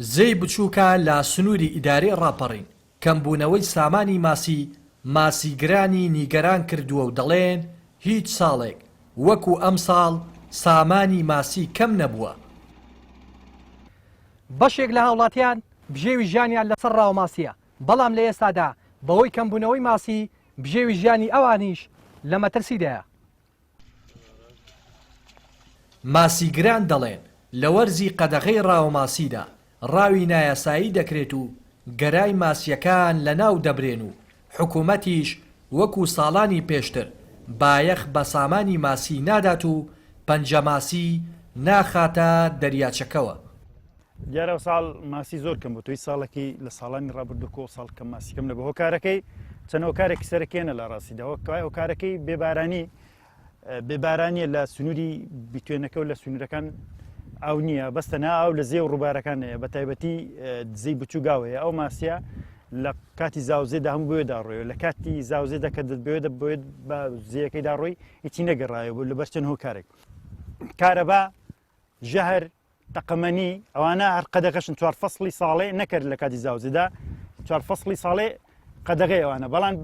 زێی بچووکە لە سنووری ئیدارەی ڕاپەڕین، کەمبوونەوەی سامانی ماسی ماسیگرانی نیگەران کردووە و دەڵێن هیچ ساڵێک وەکو ئەمساڵ سامانی ماسی کەم نەبووە. بەشێک لە هاوڵاتیان بژێوی ژیانیان لەسەر ڕاوەماسییە، بەڵام لە ئێستادا بەهۆی کەمبوونەوەی ماسی بژێوی ژیانی ئەوانیش لە مەترسیدایە. ماسیگران دەڵێن، لە وەرزی قەدەغەی ڕاوەماسیدا ڕاوی نایاسایی دەکرێت و گەرای ماسییەکان لەناو دەبرێن و حکومەتیش وەکو ساڵانی پێشتر بایەخ بە سامانی ماسی نادات و پەنجەماسی ناخاتە دەریاچەکەوە. دیارە ئەوساڵ ماسی زۆر کەم بوو تۆی ساڵەکی لە ساڵانی ڕابردوو کۆ ساڵ کەم ماسی کەم نەبوو هۆکارەکەی چەند هۆکارێکی سەرەکیە لە ڕاستیدا وەک هۆکارەکەی بێبارانی بێبارانیە لە سنووری بیتوێنەکە و لە سنوورەکان ئاو نییە بەس تەنها ئاو لە زێ و ڕووبارەکان هەیە بە تایبەتی دزەی بچووگاو هەیە ئەو ماسیە لە کاتی زاوزێدا هەموو بۆێدا ڕۆیەوە لە کاتی زاوزێدا کە دەبێت بۆێت بە زیەکەیدا ڕۆی هیچی نەگەڕایەوە بۆ لەبەر چەند هۆکارێک کارەبا ژەهر تەقەمەنی ئەوانە هەر قەدەغەشن چوار فەسڵی ساڵێ نەکرد لە کاتی زاوزێدا چوار فەسڵی ساڵێ قەدەغەی ئەوانە بەڵام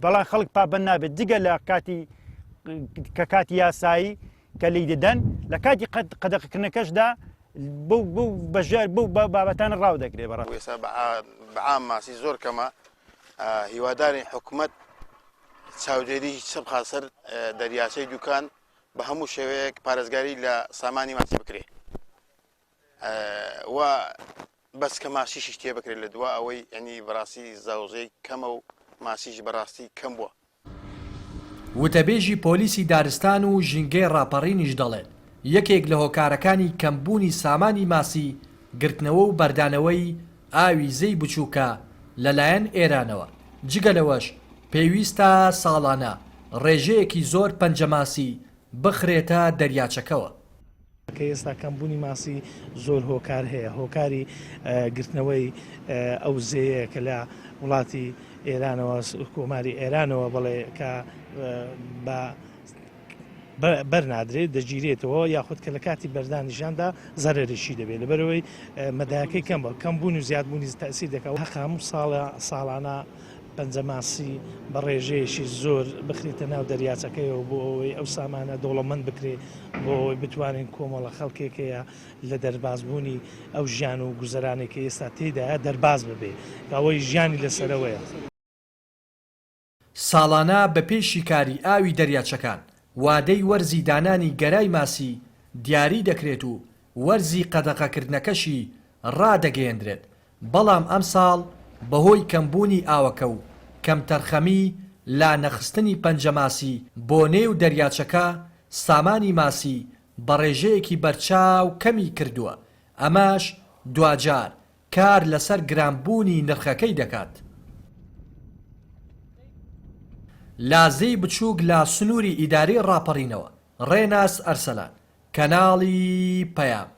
بەڵام خەڵک پابەند نابێت جگە لە کاتی کە کاتی یاسایی کە لی دەدەن لە کاتی قەدەغەکردنەکەشدا بەو بەو بەژار بەو بابەتانە ڕاو دەکرێت بەڕ ئێستا بەعام ماسی زۆر کەمە هیوادارین حکومت چاودێری چ بخات سەر دەریاچەی دوکان بە هەموو شێوەیەک پارێزگاری لە سامانی ماسی بکرێ و بەس کە ماسیشیش تێ بکرێت لە دوا ئەوەی ینی بەڕاستی زاوزێی کەمە و ماسیش بەڕاستی کەم بووە. وتەبێژی پۆلیسی دارستان و ژینگەی ڕاپەڕینیش دەڵێت، یەکێک لە هۆکارەکانی کەمبوونی سامانی ماسی گرتنەوە و بەردانەوەی ئاوی زێی بچووکە لەلایەن ئێرانەوە، جگە لەوەش پێویستە ساڵانە ڕێژەیەکی زۆر پەنجەماسی بخرێتە دەریاچەکەوە. کە ئێستا کەمبوونی ماسی زۆر هۆکار هەیە، هۆکاری گرتنەوەی ئەو زێیە کە لە وڵاتی ئێرانەوە کۆماری ئێرانەوە بەڵێ کە بە بەرنادرێت دەگیرێتەوە یاخود کە لە کاتی بەردانیشاندا زەرەرێکی دەبێت لەبەرەوەی مەداکەی کەم بە کەم بوون و زیادبوونی تەسیر دەکات هەق هەموو ساڵە ساڵانە پەنجەماسی بە ڕێژەیەکی زۆر بخرێتە ناو دەریاچەکەیەوە بۆ ئەوەی ئەو سامانە دەوڵەمەند بکرێت بۆ ئەوەی بتوانین کۆمەڵە خەڵکێک هەیە لە دەربازبوونی ئەو ژیان و گوزەرانێک کە ئێستا تێیدایە دەرباز ببێ کە ئەوەی ژیانی لەسەرەوەیە. ساڵانە بەپێی شیکاری ئاوی دەریاچەکان وادەی وەرزی دانانی گەرای ماسی دیاری دەکرێت و وەرزی قەدەغەکردنەکەشی ڕادەگەیەندرێت، بەڵام ئەمساڵ بەهۆی کەمبوونی ئاوەکە و کەمتەرخەمی لە نەخستنی پەنجەماسی بۆ نێو دەریاچەکە سامانی ماسی بەڕێژەیەکی بەرچاو کەمی کردووە، ئەمەش دواجار کار لەسەر گرانبوونی نرخەکەی دەکات. لازێی بچووک لە سنووری ئیدارەی ڕاپەڕینەوە، ڕێناس ئەرسەلان، کەناڵی پەیام.